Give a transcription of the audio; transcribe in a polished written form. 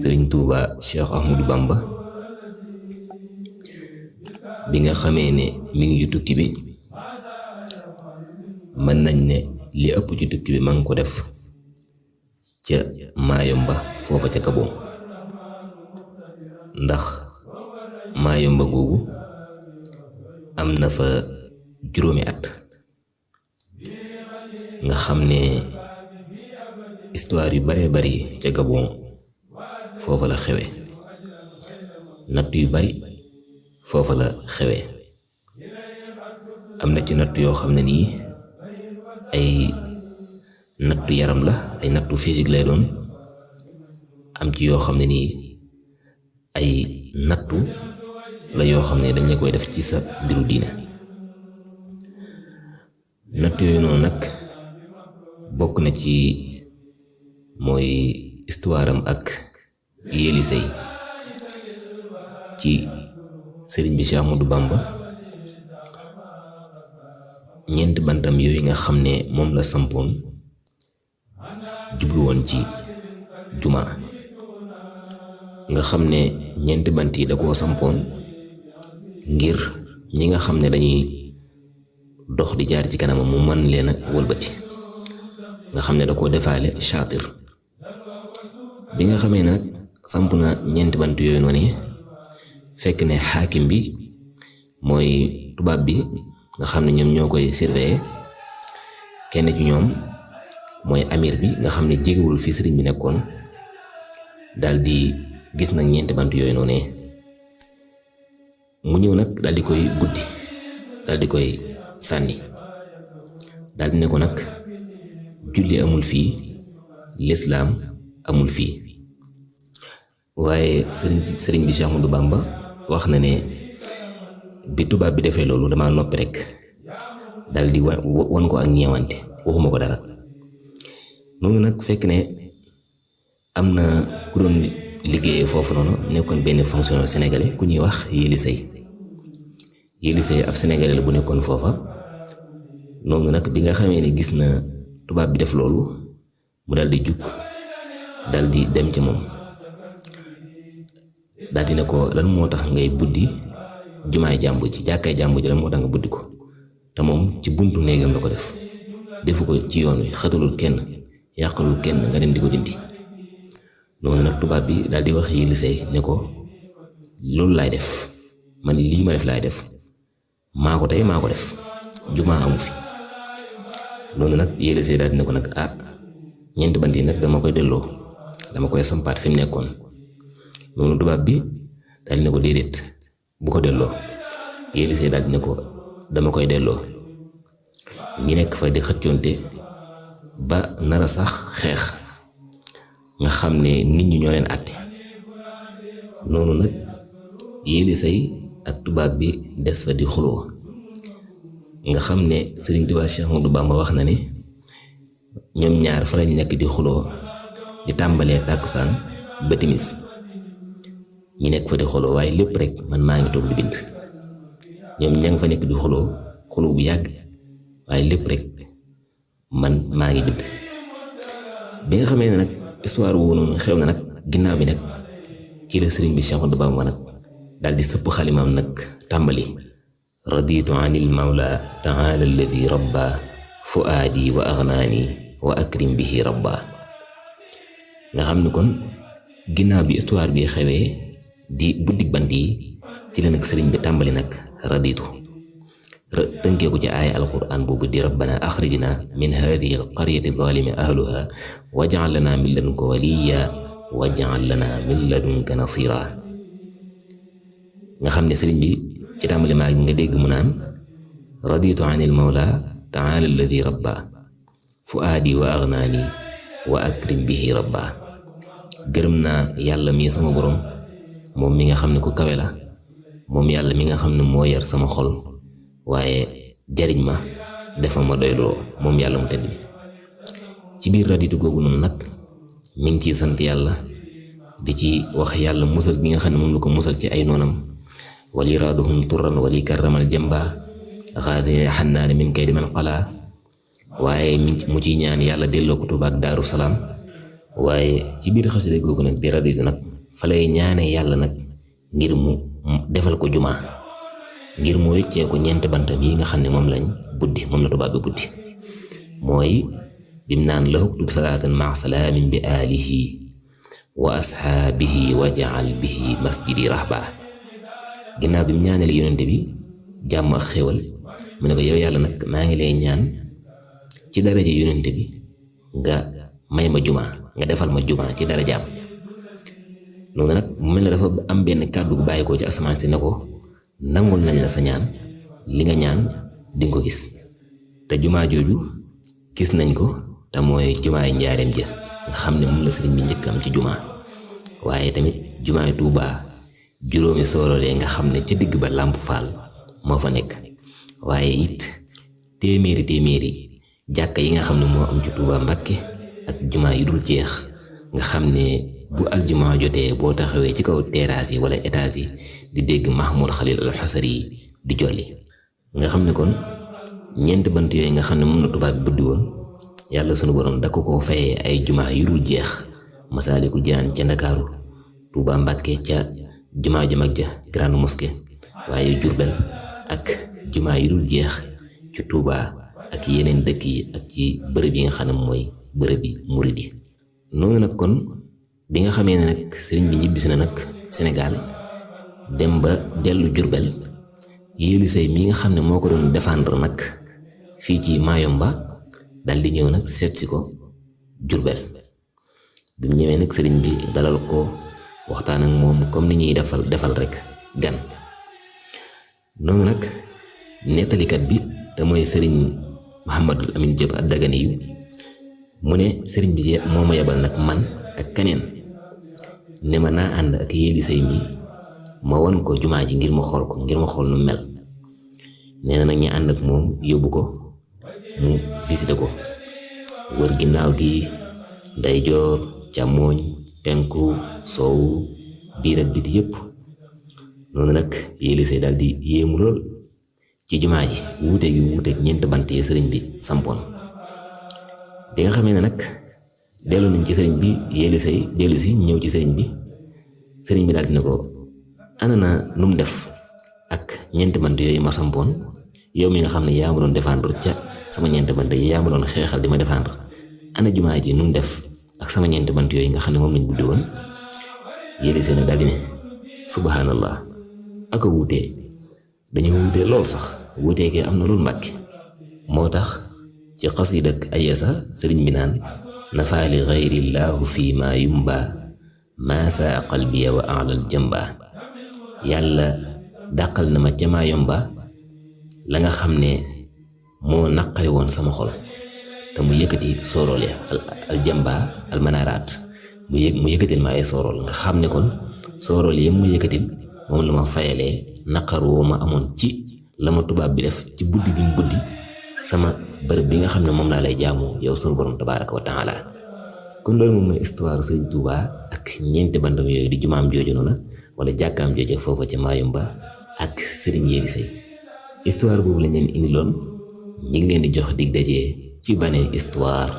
Sëriñ Tuuba Cheikh Ahmadou Bamba bi nga xamee ne mi ngi ci tukki bi mën nañ ne li ëpp ci tukki bi ma ngi ko def ca Maayomba foofa ca Gabon ndax Maayomba googu am na fa juróomi at nga xam ne histoire yu bare bari ca Gabon foofa la xewe natt yu bari foofa la xewe am na ci natt yoo xam ne nii ay nattu yaram la ay nattu physique lay doon am ci yoo xam ne nii ay nattu la yoo xam ne dañ la koy def ci sa mbiru diine natt yooyu noonu nag bokk na ci mooy histoire am ak Yelli Sey ci sëriñ bi Cheikh Ahmadou Bamba ñeenti bantam yooyu nga xam ne moom la sampoon jublu woon ci jumaa nga xam ne ñeenti bant yi da koo sampoon ngir ñi nga xam ne dañuy dox di jaar ci kanamam mu mën leen a wëlbati nga xam ne da koo defaale chaatir bi nga xamee ne nag samp na ñeenti bant yooyu noonu fekk ne xaakim bi mooy tubaab bi nga xam ne ñoom ñoo koy surveiller kenn ci ñoom mooy amir bi nga xam ne jegewul fi sëriñ bi nekkoon daldi gis nag ñeenti bant yooyu noonu mu ñëw nag daldi koy buddi daldi koy sànni daldi ne ko nag julli amul fii lislaam amul fii waaye sëriñ bi Cheikh Ahmadou Bamba wax na ne bi tubaab bi defee loolu dama noppi rek daldi wan ko ak ñeewante waxuma ko dara noonu nag fekk ne am na ku doon liggéeyee foofu noonu nekkoon benn fonctionnaire sénégalais ku ñuy wax Yelli Sey ab sénégalais la bu nekkoon foofa noonu nag bi nga xamee ne gis na tubaab bi def loolu mu daldi jug daldi dem ci moom daldi ne ko lan moo tax ngay buddi jumaay jàmbur ji jàkkaay jàmbur ji lan moo tax nga buddi ko te moom ci buntu néegam la ko def defu ko ci yoon wi xatalul kenn yàqalul kenn nga dem di ko dindi noonu nag tubaab bi daldi wax Yelli Sey ne ko loolu laay def man lii ma def laay def maa ko tey maa ko def jumaa amu fi noonu nag Yelli Sey daldi ne ko nag ñeenti bant yi nag dama koy delloo dama koy sampaat fi mu nekkoon noonu tubaab bi daldi ne ko déedéet bu ko delloo Yelli Sey daldi ne ko dama koy delloo ñi nekk fa di xëccoonte ba nara sax xeex nga xam ne nit ñi ñoo leen àtte noonu nag Yelli Sey ak tubaab bi des fa di xuloo nga xam ne Sëriñ Tuubaa Cheikh Ahmadou Bamba wax na ne ñoom ñaar fa lañ nekk di xuloo di tàmbalee tàkkusaan ba timis ñi nekk fa di xuloo waaye lépp rek man maa ngi toog di bind ñoom ña nga fa nekk di xuloo bu yàgg waaye lépp rek man maa ngi bind bi nga xamee ne nag histoire woo noonu xew na nag ginnaaw bi nag ci la sëriñ bi Cheikh Ahmadou Bamba nag daal di sëpp xalimaam nag tàmbali raditu anil mawla taala alladi rabba fuaadi wa agnaani wa akrim bihi rabba nga xam ni kon ginnaaw bi histoire bi xewee di buddik bant yi ci la nag sëriñ bi tàmbali nag raditu tënkee ko ci aaya alquran boobu di rabbana axrijna min hadihi alqaryati zalimi ahluha waj'al lana min ladunka waliya waj'al lana min ladunka nasira nga xam ne sëriñ bi ci tàmbali maa nga dégg mu naan raditu anil mawla taala alladi rabba fuaadi wa agnaani wa akrim bihi rabba gërëm naa yàlla mi sama borom moom mi nga xam ne ku kawe la moom yàlla mi nga xam ne moo yar sama xol waaye jariñ ma defa ma doyloo moom yàlla mu tedd mi ci biir raditu googu noonu nag mi ngi ciy sant yàlla di ci wax yàlla musal gi nga xam ne moom la ko musal ci ay noonam wali raaduhum turran wali karramal jamba xaadine xannaane min kaydi man qalaa waaye mu ciy ñaan yàlla delloo ko Tuubaa ak Daaru Salaam waaye ci biir xasida googu nag di raditu nag fa lay ñaane yàlla nag ngir mu defal ko jumaa ngir mu wéccee ko ñeenti bantam yi nga xam ne moom lañ buddi moom la tubaab bi buddi mooy bim naan la uktub salaatan maa salaamin bi alihi wa ashaabihi wa jaal bihi masjidi rahba ginnaaw bi mu ñaanale yonente bi jàmm ak xéwal mu ne ko yow yàlla nag maa ngi lay ñaan ci daraja yonente bi nga may ma jumaa nga defal ma jumaa ci darajaam noonu nag mu mel ne dafa am benn kàddu gu bàyyi ko ci asamaan si ne ko nangul nañ la sa ñaan li nga ñaan di nga ko gis te jumaa jooju gis nañ ko te mooy jumaay njaareem ja nga xam ne moom la sëriñ bi njëkk am ci jumaa waaye tamit jumaay Tuubaa juróomi soorolee nga xam ne ca digg ba Làmp Faal moo fa nekk waaye it téeméeri jàkka yi nga xam ne moo am ci Tuubaa Mbàkke ak jumaa yu dul jeex nga xam ne bu aljumaa jotee boo taxawee ci kaw terrasse yi wala étage yi di dégg Mahmoud Khalil al Xusari yi di jolli nga xam ne kon ñeenti bant yooyu nga xam ne moom la tubaab bi buddi woon yàlla sunu borom da ko fayee ay jumaa yu dul jeex Masaalikul Jinaan ca Ndakaaru Tuubaa Mbàkke ca jumaa ju mag ja Grande Mosquée waaye Jurbel ak jumaa yu dul jeex ci Tuubaa ak yeneen dëkk yi ak ci bërëb yi nga xam ne mooy bërëb yi murid yi noonu nag kon bi nga xamee ne nag sëriñ bi ñibbisi na nag Sénégal dem ba dellu Jurbel Yelli Sey mi nga xam ne moo ko doon défendre nag fii ci Mayomba dal di ñëw nag seet si ko Jurbel bi mu ñëwee nag sëriñ bi dalal ko waxtaan ak moom comme ni ñuy defal rek gan noonu nag nettalikat bi te mooy sëriñ Mouhamadul Amin Diop ad-Dagani yu mu ne sëriñ bi moo ma yebal nag man ak keneen ne ma naa ànd ak Yelli Sey mi ma won ko jumaa ji ngir ma xool nu mel nee na nag ñu ànd ak moom yóbbu ko mu visité ko wër ginnaaw gi ndeyjoor càmmooñ penku soowu biir ak biti yépp noonu nag Yelli Sey daal di yéemu lool ci jumaa ji wuuteeg ñeent bant yi sëriñ bi sampoon bi nga xamee ne nag dellu nañ ci sëriñ bi Yelli Sey dellu si ñëw ci sëriñ bi daal dina ko ana na nu mu def ak ñeenti bant yooyu ma sampoon yow mi nga xam ne yaa ma doon défendre ca sama ñeenti bant yi yaa ma doon xeexal di ma défendre ana jumaa ji nu mu def ak sama ñeenti bant yooyu nga xam ne moom lañ buddi woon Yelli Sey nag daal di ne subhanallah aka wuutee dañoo wuutee lool sax wuutee kee am na loolu Mbàkke moo tax ci xasiida ak ayasa sëriñ bi naan nafaali gayrillaahu fi ma yumba maa saa qalbiya wa alal jamba yàlla dàqal na ma ca maa yomba la nga xam ne moo naqari woon sama xol te mu yëkkati soorool ya al jamba al manaraat mu yëkkatil ma ay soorool nga xam ne kon soorool yi mu yëkkatil moom la ma fayalee naqar woo ma amoon ci la ma tubaab bi def ci buddi bi mu buddi sama bërëb bi nga xam ne moom laa lay jaamu yow sunu borom tabaaraka wa taala kon loolu moom mooy histoire Sëriñ Tuubaa ak ñeenti bantam yooyu di jumaam jooju noonu wala jàkkaam jooju foofa ca Mayumba ak Sëriñ Yelli Sey histoire boobu lañ leen indiloon ñi ngi leen di jox dig daje ci beneen histoire